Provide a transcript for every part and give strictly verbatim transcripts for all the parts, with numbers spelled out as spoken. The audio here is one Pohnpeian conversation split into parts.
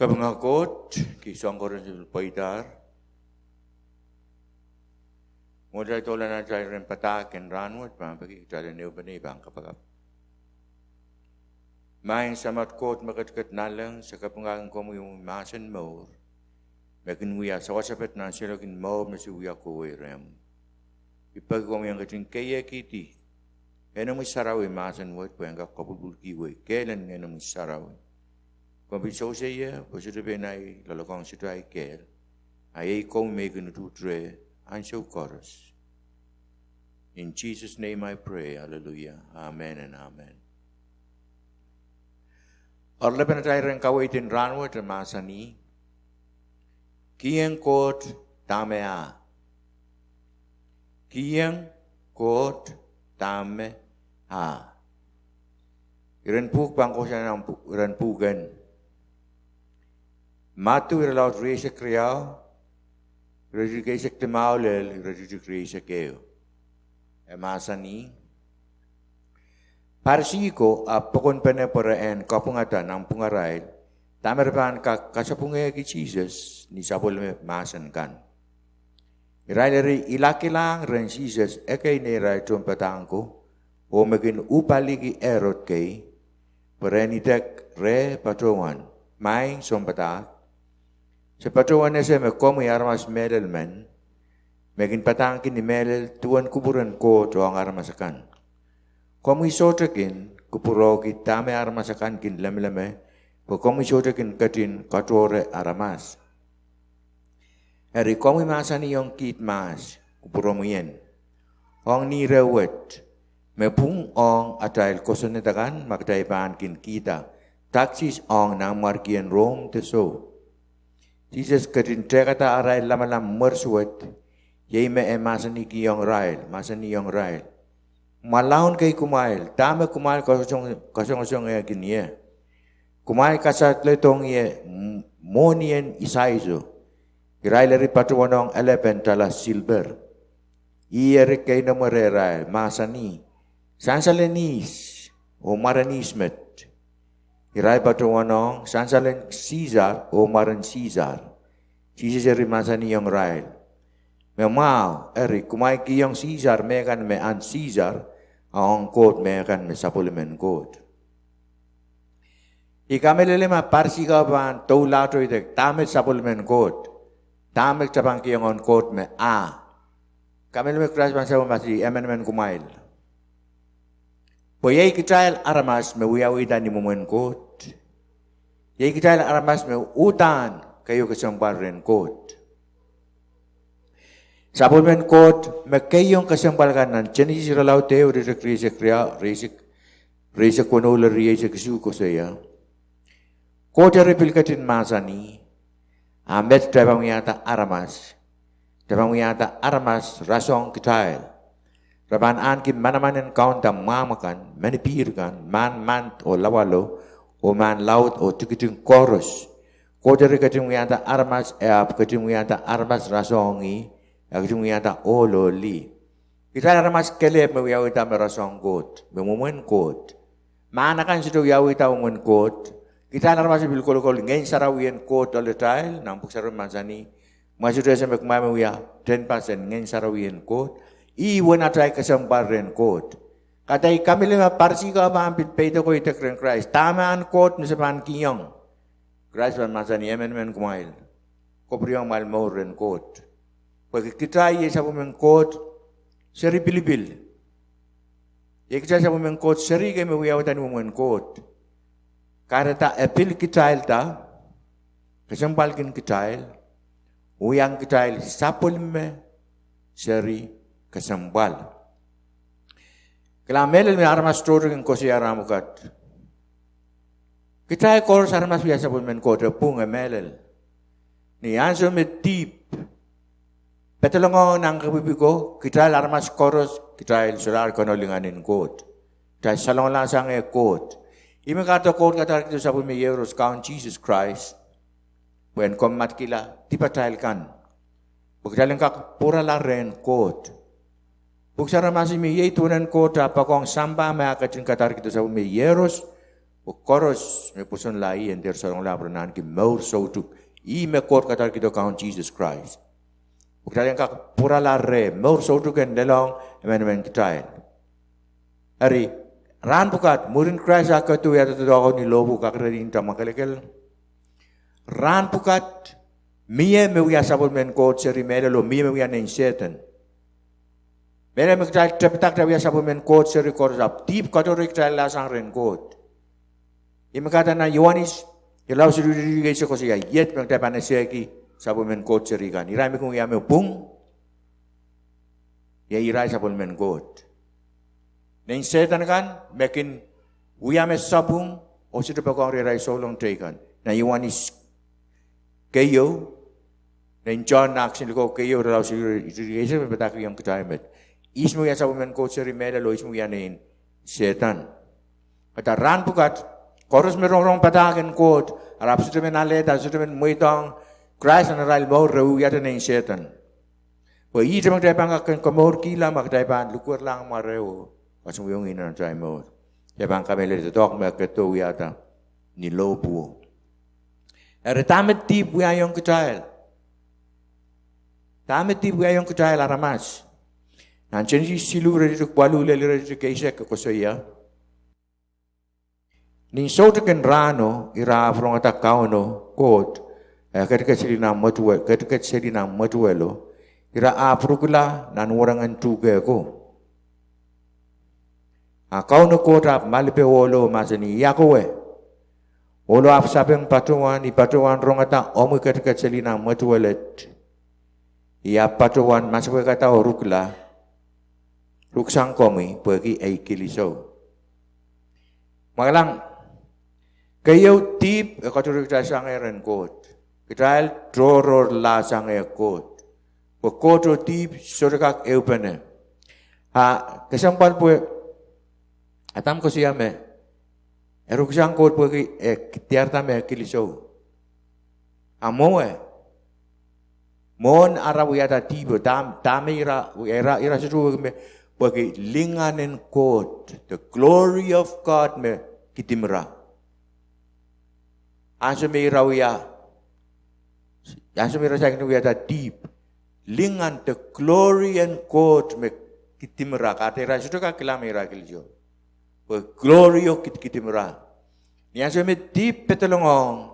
Kapinga Koht, ki soang koaros me pweida. Mwohn atail doula nan atail rehn padahk en rahnwet, pahn peki kitail en ehupene pahn kapakap. Maing Samat Koht me ketiket nanleng, se kapinga kin komwi omwi mahsen mour me kin wia sawasepet nan seiloak en mour me se wia kohwei rehmw. I peki komwi en ketin keiekihdi Ngehnomwi Sarawi mahsen wet pwe en kak kapwulpwulkihwei kehlen Ngehnomwi Sarawi. Komwi sewese ie pwe sohte pein ahi loalokong, sohte ahi kehl. A iei komwi me I kin utuht reh ansou koaros. In Jesus' name I pray, hallelujah, amen and amen. Oaralapen atail rehn kaweid en rahnwet e mahsanih: Kiheng Koht dahme ah. Kiheng Koht dahme ah. Iren pwuhk pahn kohsang nan pw-, iren pwuhken Madiu irelaud rieisek riau, iretikitik eisek limau lel iretikitik rieisek ehu. E mahsanih: Parisi ko ahpw pokonpene pwe re en kapwungada nanpwungarail dahme re pahn kak kasapwungehki Sises ni sapwellime mahsen kan. Irail eri ilakilahng rehn Sises ekei neirail tohnpadahk ko, oh me kin uhpaliki Erod kei, pwe re en idek reh patohwan: Maing Sounpadahk, se patohwan ese me komwi aramas mehlel men, me kin padahngki ni mehlel duwen kupwur en Koht ong aramas akan. Komwi sohte kin kupwurohki dahme aramas akan kin lemeleme, pwe komwi sohte kin ketin katohre aramas. Eri komwi mahsanihong kiht mahs kupwuromwi en, ong ni reh wet, me pwung ong atail kosonned akan ma kitail pahn kin kihda taksis ong nanmwarkien Rom de soh. Sises ketin tehkada arail lamalam mwersuwed, iei me e mahsanihkihong irail, mahsanihong irail: Mwalaun kei kumwail, dahme kumwail kasongosongehkin ie? Kumwail kasalehdohng ie m-, mwohnien isaiso. Irail eri patohwanohng elepen tala silper. Ih eri keinemwe rehrail, mahsanih: Sansal en ihs oh mwaren ihs met? Irail patohwanohng: Sansal en Sisar oh mwaren Sisar. Sises eri mahsanihong irail: Me mwahu, eri kumwail kihong Sisar mehkan me ahn Sisar, a ong Koht mehkan me sapwellimen Koht. I kamehlele ma Parisi ko pahn doulahte idek dahme sapwellimen Koht, dahme kitail pahn kihong Koht me ah. Kamehlele me Krais pahn sapwellime mahsanih: Emenemen kumwail. Pwe iei kitail aramas me wiawihda ni mwomwen Koht. Iei kitail aramas me uhdahn keieu kesempwal rehn Koht. Sapwellimen Koht me keieu kesempwal kan nan Senesis irelaud ehu, iretikitik rieisek riau, rieisek, rieisek weneu lel rieisek isuh koasoia: Koht eri pil ketin mahsanih, a met kitail pahn wiahda aramas, kitail pahn wiahda aramas rasehng kitail. Re pahn ahneki manaman en kaunda mwahmw akan, menipihr kan, mahn mand oh lawalo, oh mahn laud oh tikitik koaros. Koht eri ketin wiahda aramas, e ahpw ketin wiahda aramas rasehng ih, e ketin wiahda ohl oh lih. Kitail aramas kelehpw me wiawihda me rasehng Koht, me mwomwen Koht. Mahn akan sohte wiawihda mwomwen Koht. Kitail aramas pil kolokol Ngehn Sarawien Koht loaletail, nan Pwuhk Sarawi mahsanih: Ma sohte ese me kumwail me wia tehnpas en Ngehn Sarawien Koht, ih uwen atail kesempwal rehn Koht. Kahrehda I kamehlele ma Parisi ko pahn pil peidek oh idek rehn Krais, dahme ahn Koht me se pahn kihong? Krais pahn mahsanih: Emenemen kumwail, kapwuriong amwail mour rehn Koht. Pwehki kitail iei sapwellimen Koht seri pilipil. Iei kitail sapwellimen Koht seri kei me wiawihda ni mwomwen Koht. Kahrehda e pil kitailda, kesempwalki kitail, wiahiong kitail sapwellime seri kesempwal. Kilang, mehlel me aramas tohto kin koasoia rahn pwukat: Kitail koaros aramas wia sapwellimen Koht, e pwung, e mehlel. Ni ansou me dihp pedolong nan kepwipwi ko, kitail aramas koaros kitail solahr konehng lingan en Koht. Kitail salongalahsangehr Koht. Ih me kahrehda Koht kadarekdo sapwellime iehros, Kaun Sises Krais, pwe en komoatkihla dipatail kan, pwe kitail en kak pwurala rehn Koht. Pwuhk Sarawi mahsanih me iei duwen en Koht ah poakohng sampah me e ketin kadarekdo sapwellime iehros, Pwe koaros me pwosonla ih en dehr salongala pwe re en ahneki mour soutuk. Ih me Koht kadarkihdo Kaun Sises Krais, pwe kitail en kak pwurala reh, mour soutuk en lelohng emenemen kitail. Eri, rahn pwukat, mwurin Krais ah ketido wiahda doadoahk ni lohpwuo, kakerehdi nta mwakelekel, rahn pwukat, mie me wia sapwellimen Koht seri mehlel oh mie me wia nein Sehdan. Mehlel me kitail tepida, kitail wia sapwellimen Koht seri koaros, ahpw dihp katohrehkitailla sang rehn Koht. Ih me kahrehda nan Ioanes irelaud siluh, iretikitik eisek koasoia iet me kitail pahn esehki sapwellimen Koht seri kan. Irail me kin wia me pwung, iei irail sapwellimen Koht. Nein Sehdan kan me kin wia me sapwung oh sohte poakohng rehrail souleng teikan. Nan Ioanes keieu, nein Sohn nah kisin likou keieu irelaud siluh, iretikitik eisek me padahkihong kitail met ihs me wia sapwellimen Koht seri mehlel oh ihs me wia nein Sehdan. Kahrehda rahn pwukat, koaros me rongorong padahk en Koht, ahpw sohte men alehda, sohte men mweidohng Krais nan arail mour, re wiwiahte nein Sehdan. Pwe ihte me kitail pahn kak kin komourkihla ma kitail pahn likwerlahng mwareo, kasamwohng ih nan atail mour. Kitail pahn kamehlele doadoahk me e ketido wiahda ni lohpwuo. Eri dahme dihp wiahiong kitail? Dahme dihp wiahiong kitail aramas? Nan Senesis siluh, iretikitik waluh lel iretikitik eisek koasoia: Ni soutik en rahno, ira ahpw rongada Kauno Koht, eh, ketiket seli nan mwetuwe-, ketiket seli nan mwetuwelo, ira ahpw rukila nan werengen tuhke ko. A Kauno Koht ahpw malipe ohlo, mahsanih: Ia kowe? Ohlo ahpw sapeng patohwan, I patohwan rongada omwi ketiket seli nan mwetuwelet. I ahpw patohwan masepwehkada oh rukila, ruksang komwi pwehki ei kilisou. Mwaklang, keieu, dihp e katohrehkitail sangehr en Koht. Kitail tohrohrlahsangehr Koht, pwe Koht oh dihp sohte kak ehupene. A kesempwal pwe Adam koasoia me e ruksang Koht pwehki e diarada me e kilisou. A mwowe, mwohn ara wiahda dihpo, dahme, dahme ira, ira, ira sohte wehwehki me, pwehki lingan en Koht, the glory of God me kidimira. Ansou me ira wia, ansou me ira saikinte wiahda dihp, lingan, the glory en Koht me kidimira, kahrehda ira sohte kak kilang me ira kilisou, pwe glory o kidkidimira. Ni ansou me dihp pedolongohng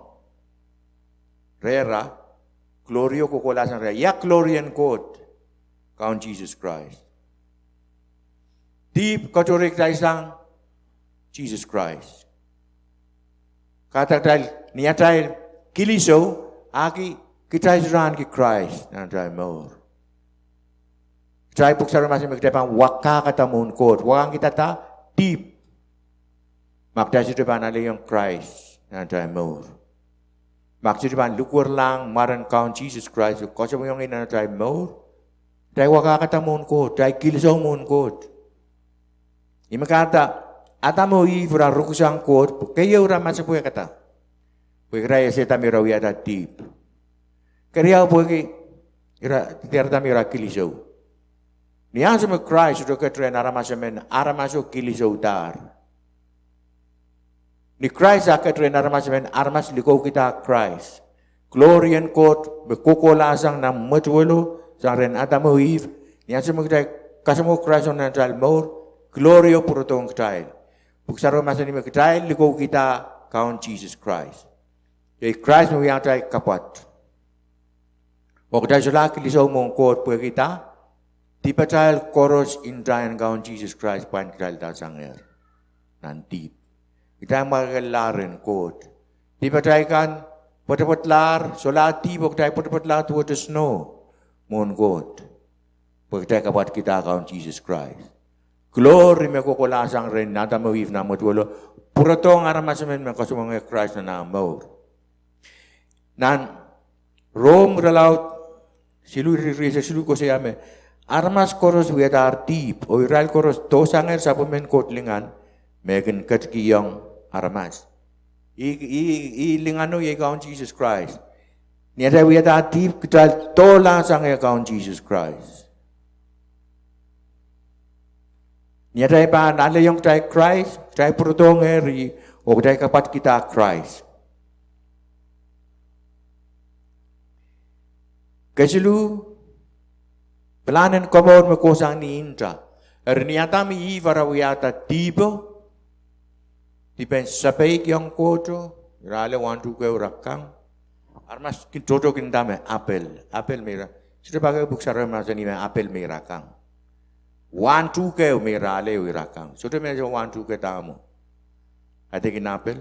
rehra, glory o kohkohlahsang rehra. Ia glory en Koht? Kaun Sises Krais. Dihp katohrehkitail sang Sises Krais. Kahrehda kitail, ni atail kilisou, ahki kitail sohte ahneki Krais nan atail mour. Kitail, Pwuhk Sarawio mahsanih me kitail pahn wakahkada mwohn Koht, wakahkada dihp, ma kitail sohte pahn alehiong Krais nan atail mour. Ma kitail sohte pahn likwerlahng mwaren Kaun Sises Krais oh kasamwohng ih nan atail mour, kitail wakahkada mwohn Koht, kitail kilisou mwohn Koht. Ih me kahrehda Adam oh Ihp ira ruksang Koht, pwe keieu, ira masepwehkada, pwe ira esehda me ira wiahda dihp. Keriau, pwehki ira diarada me ira kilisou. Ni ansou me Krais sohte ket rehn aramas emen, aramaso kilisoudahr. Ni Krais ah ket rehn aramas emen, aramas likoukihda Krais. Glory en Koht me kohkohlahsang nan mwetuwelo sang rehn Adam oh Ihp, ni ansou me kitail kasamwo Krais nan atail mour, glory o pwurodohng kitail. Pwuhk Sarawio mahsanih me kitail likoukihda Kaun Sises Krais. Iei Krais me wia atail kapwat. Oh kitail solahr kilisou mwohn Koht pwehkida dipatail koaros ntahn Kaun Sises Krais pwain kitailda sangehr nan dihp. Kitail mwakelekellahr rehn Koht. Dipatail kan pwetepwetlahr, solahr dihp oh kitail pwetepwetlahr duwehte snow mwohn Koht, pwe kitail kapwatkihda Kaun Sises Krais. Glory me kohkohlahsang rehn Adam oh Ihp nan mwetuwelo pwurodohng aramas emen me kasamwohngehr Krais nan ah mour. Nan Rom irelaud siluh, iretikitik rieisek siluh koasoia me aramas koaros wiadahr dihp oh irail koaros dohsangehr sapwellimen Koht lingan me kin ketikihong aramas. Ih, ih, ih lingano iei Kaun Sises Krais. Ni atail wiadahr dihp, kitail dohlahsangehr Kaun Sises Krais. Ni atail pahn alehiong kitail Krais, kitail pwurodohngehr ih Oh kitail kapwatkihda Krais. Kesiluh, pilahn en komour me kohsang ni nta. Eri ni Adam oh Ihp ara wiahda dihpo, dipen sapeikiong Kohto, ira ale wahntuhke ira kang. Aramas kin tohto kin nda me apple, apple me ira. Sohte pak ehu pwuhk sarawi mahsanih me apple me ira kang. Wahntuhke me ira ale ira kang. Sohte me wahntuhke dahme ede kin apple.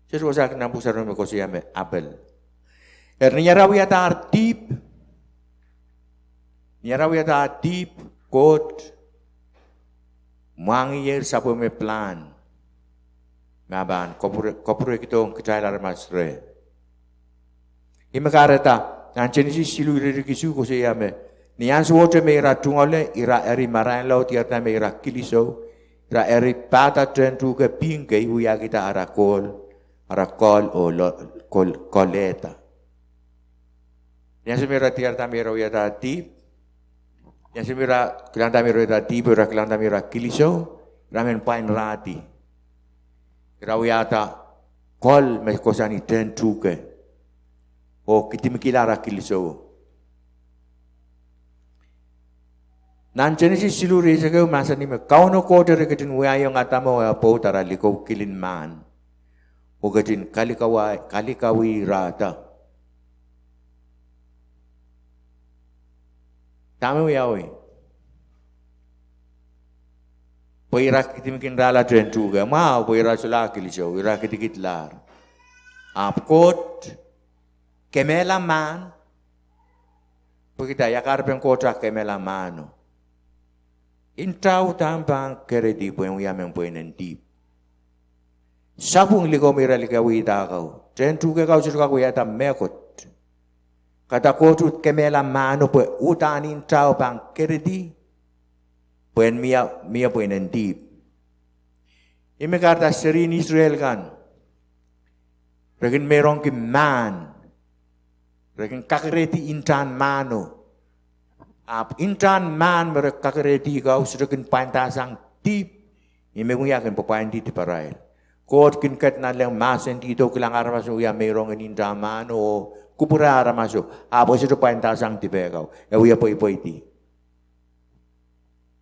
Sohte wasa kin nan pwuhk sarawi me koasoia me apple. Eri ni ara wiahda dihp, ni ara wiahda dihp, Koht mwahngih sapwellime pilahn me pahn kapwure, kapwurekidohng kitail aramas reh. Ih me kahrehda nan Senesis siluh ire isuh koasoia me ni ansowohte me ira tungoale, ira eri marain laud, diarada me ira kilisou, ira eri pahda tehn tuhke pihn kei wiahkihda ara kohl, ara kohl oh lo-, kohl, kohlehda. Ni ansou me ira diarada me ira wiahda dihp, ni ansou me ira kilangada me ira wiahda dihp, ira kilangada me ira kilisou, ira men pwain rahdi. Ira wiahda kohl me kohsang ni tehn tuhke oh kidimkihla ara kilisou. Nan Senesis siluh rieisek ehu mahsanih me Kauno Koht eri ketin wiahiong Adam oh eh pwoud ara likou kilin mahn oh ketin kalikawi, kalikawih irahda. Dahme wiawi? Pwe ira kidimkinrahla tehn tuhke, mwahu pwe ira solahr kilisou, ira kidikidlahr. Ahpw Koht kemehla mahn, pwehki dah? Ia kahrepen Koht ah kemehla mahno? Nta uhdahn pahn keredi pwehn wia mehn pweinen dihp. Sapwung likou me ira likawihda kau, tehn tuhke kau sohte kak wiahda mehkot. Kahrehda Koht uhd kemehla mahno pwe uhdahn ntao pahn keredi pwehn mie, mie pweinen dihp. Ih me kahrehda serien Israel kan re kin meirongki mahn, re kin kakerehdi ntahn mahno. Ahpw ntahn mahn me re kakerehdi kau sohte kin pwaindasang dihp. Ih me wia kin pwapwaindi diparail. Koht kin ket nanleng mahsendihdo, kilang aramas me wia meirong en ntahn mahno oh kupwure aramaso, ahpw e sohte pwaindasang dipe kau, e wia pweipweidi.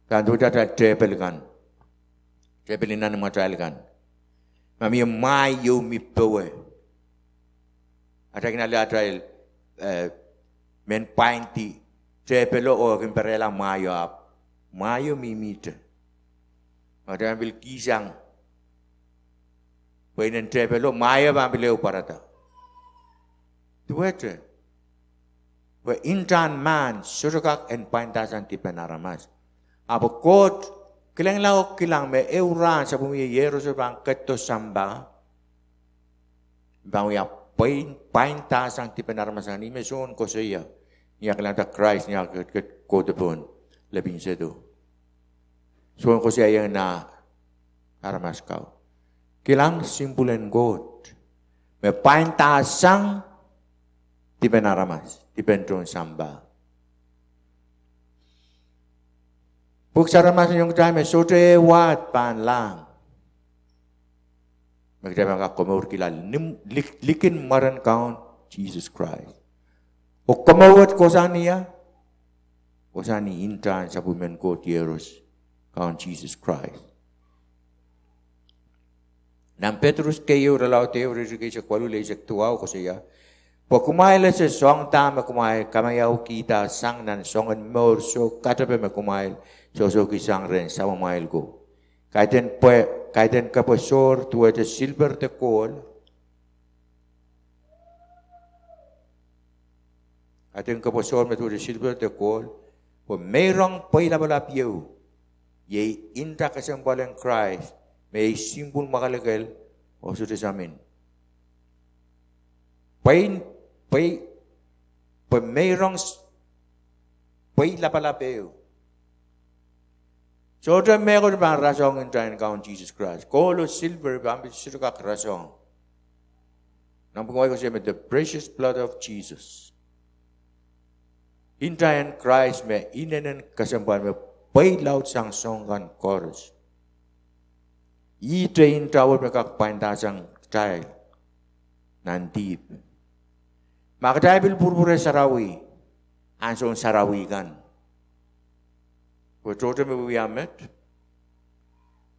Udahn duwehte atail tepel kan, tepel inenen atail kan, ma mie mwahi ieu mi powe, atail kin ale atail, eh, mehn pwaindi tepelo oh e kin perehla mwahio, ahpw mwahio mihmihte. Atail pil kihsang pweinen tepelo, mwahio pahn pil ehu pwarada. Duwehte pwe ntahn mahn sohte kak en pwaindasang dipen aramas. Ahpw Koht kilengla oh kilang me ehu rahn sapwellime Iehroso pahn ketido sampah, pahn wia pwain, pwaindasang dipen aramas. Ni me Sohn koasoia, ni ah kilangada Krais, ni ah ketiket kohdo pohn lepin sehdo, Sohn koasoiaiong nan aramas kau, kilang, simpwul en Koht me pwaindasang dipen aramas, dipen tohn sampah. Pwuhk Sarawi mahsanihong kitail me sohte ehu wahd pahn lahng me kitail pahn kak komourkihla nim-, lik-, likin mwaren Kaun Sises Krais. Oh komour wet kohsang ni ia? Kohsang ni ntahn sapwellimen Koht Iehros, Kaun Sises Krais. Nan Petrus keieu, irelaud ehu, iretikitik eisek waluh lel eisek duwau koasoia, pwe kumwail ese soahng dah me kumwail kamaiaukihda sang nan soangen mour soh katepe me kumwail sohsohki sang rehn samamwail ko. Kaidehn pwe, kaidehn kepwe sohr duwehte silper de kohl. Kaidehn kepwe sohr me duwehte silper de kohl, pwe meirong pweilapalap ieu, iei nta kesempwal en Krais, me iei simpwul mwakelekel oh sohte samin. Pwe, pwe, pwe meirong s-, pweilapalap ehu. Sohte mehkot pahn rasehng nta en Kaun Sises Krais. Kohl oh silper pahn pil sohte kak rasehng. Nan pwuhk wai koasoia me the precious blood of Jesus. Nta en Krais me inenen kesempwal me pweilaud sang soahng kan koaros. Ihte ntao wet me kak pwaindasang kitail nan dihp. Ma kitail pil pwurpwure sarawi, ansoun sarawi kan, pwe tohto me wia met,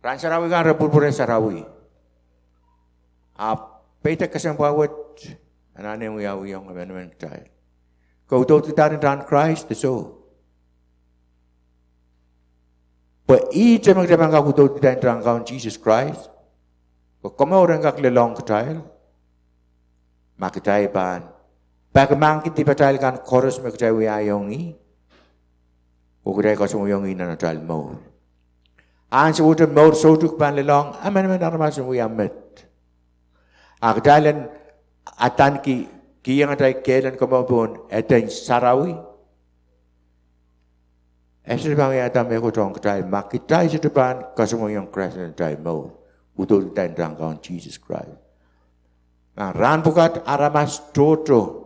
rahn sarawi kan re pwurpwure sarawi. Ahpw peidek kesempwal wet anahne wiawihong emenemen kitail. Ke udoudkihda ni rahn Krais de soh. Pwe ihte me kitail pahn kak udoudkihda ni rahn Kaun Sises Krais, pwe komour en kak lelohng kitail, ma kitail pahn pekimahkki dipatail kan koaros me kitail wiahiong ih, oh kitail kasamwoiong ih nan atail mour. Ahnsowohte mour soutuk pahn lelohng emenemen aramas en wia met. A kitail en adaneki, kihong atail kehl en komour pohn eden sarawi, e sohte pahn wiahda mehkot ong kitail ma kitail sohte pahn kasamwoiong Krais nan atail mour, udoudkihda ni rahn Kaun Sises Krais. Nan rahn pwukat aramas tohto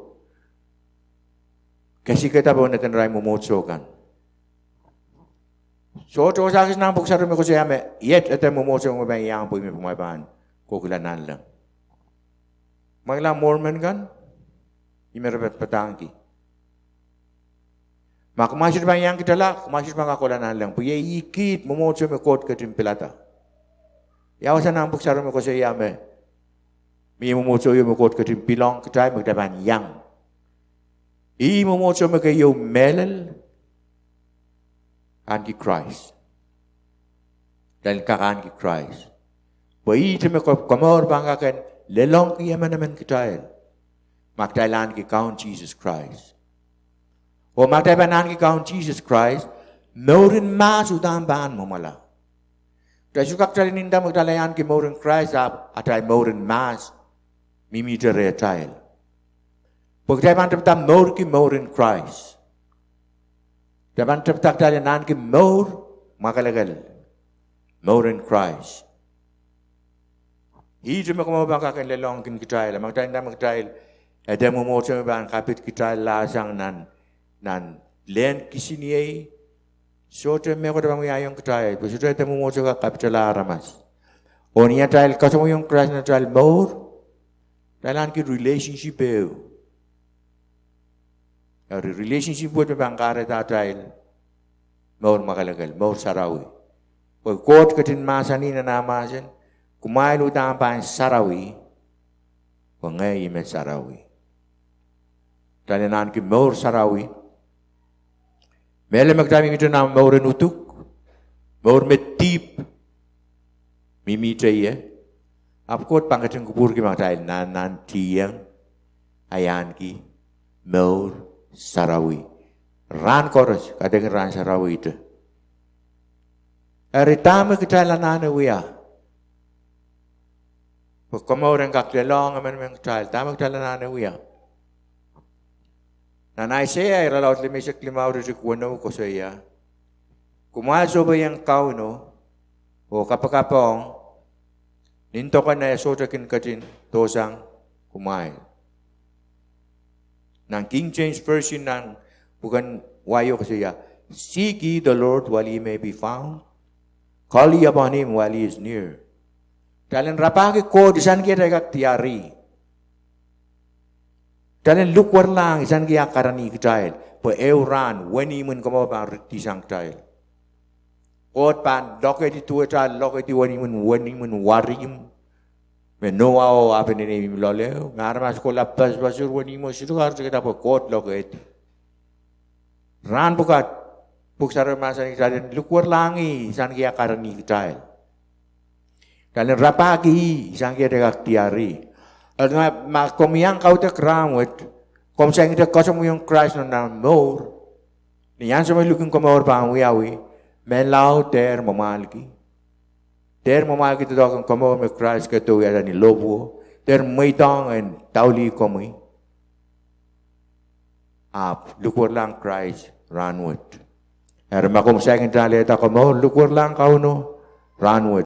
kesikada pohn eden arail mwomwohdiso kan. Sohte wasa kis nan pwuhk sarawi me koasoia me iet eden mwomwohdiso me pahn iang pwe ih me pahn kohkihla nanleng. Kumwail kilang Mormon kan, ih me re padpadahngki, ma kumwail sohte pahn iang kitala, kumwail sohte pahn kak kohla nanleng, pwe iei ih kiht mwomwohdiso me Koht ketin pilada. Ia wasa nan pwuhk sarawi me koasoia me mie mwomwohdiso ieu me Koht ketin pilohng kitail me kitail pahn iang? Ih mwomwohdiso me keieu mehlel ahneki Krais. Kitail kak ahneki Krais, pwe ihte me ko-, komour pahn kak en lelohngki emenemen kitail ma kitail ahneki Kaun Sises Krais. Oh ma kitail pahn ahneki Kaun Sises Krais, mouren mahs uhdahn pahn mwomwala. Kitail sohte kak kitail en nda me kitail ahneki mouren Krais ahpw atail mouren mahs mihmihte rehtail. Pwe kitail pahn tepda mourki mouren Krais. Kitail pahn tepda kitail en ahneki mour mwakelekel, mouren Krais. Ihte me komour pahn kak en lelohngkin kitail, a ma kitail nda me kitail eden mwomwohdiso me pahn kapit kitailla sang nan, nan lehn kisiniei, sohte mehkot pahn wiahiong kitail, pwe sohte eden mwomwohdiso kak kapitala aramas. Oh ni atail kasamwoiong Krais nan atail mour, kitail ahneki relationship ehu. Eri relationship wet me pahn kahrehda atail mour mwakelekel, mour sarawi. Pwe Koht ketin mahsanih nan ah mahsen, kumwail uhdahn pahn sarawi, pwe ngehi me sarawi. Kitail en ahneki mour sarawi. Mehlel me kitail mihmihte nan mour en uduk, mour me dihp mihmihte ie, ahpw Koht pahn ketin kupwurki ma kitail nannantihong ahi ahneki mour sarawi rahn koaros, kaidehn rahn sarawihte. Eri dahme kitail anahne wia pwe komour en kak lelohng emenemen kitail? Dahme kitail anahne wia? Nan Aiseia irelaud limeisek limau, iretikitik weneu koasoia, kumwail sohpeiong Kauno oh kapakapohng, nin dok en eh sohte kin ketin dohsang kumwail. Nan King James Version nan pwuken wai o koasoia, Seek ye the Lord while he may be found, call ye upon him while he is near. Kitail en rapahki Koht isanki atail kak diar ih. Kitail en likwerlahng isanki ah karanih kitail, pwe ehu rahn wenihmw en komour pahn ritidihsang kitail. Koht pahn lokehdi duwehte lokehdi wenihmw en, wenihmw en warihmw, me Noah oh ah peneinei mihmi loale, me aramas kohla pasupasur wenihmwo, sohte kak ritikada pwe Koht lokehdi. Rahn pwukat, pwuhk sarawi mahsanih kitail en likwerlahng ih isanki ah karanih kitail. Kitail en rapahki ih isanki atail kak diar ih. Eri ma, ma komw iang kaudok rahnwet, komw saikinte kasamwoiong Krais nan omw mour, ni ansou me luhk en komour pahn wiawi, menlau dehr mwamwahlki. Dehr mwamwahlki doadoahk en komour me Krais ketido wiahda ni lohpwuo. Dehr mweidohng en daulih komwi. Ahpw likwerlahng Krais rahnwet. Eri ma komw saikinte alehda komour, likwerlahng Kauno rahnwet.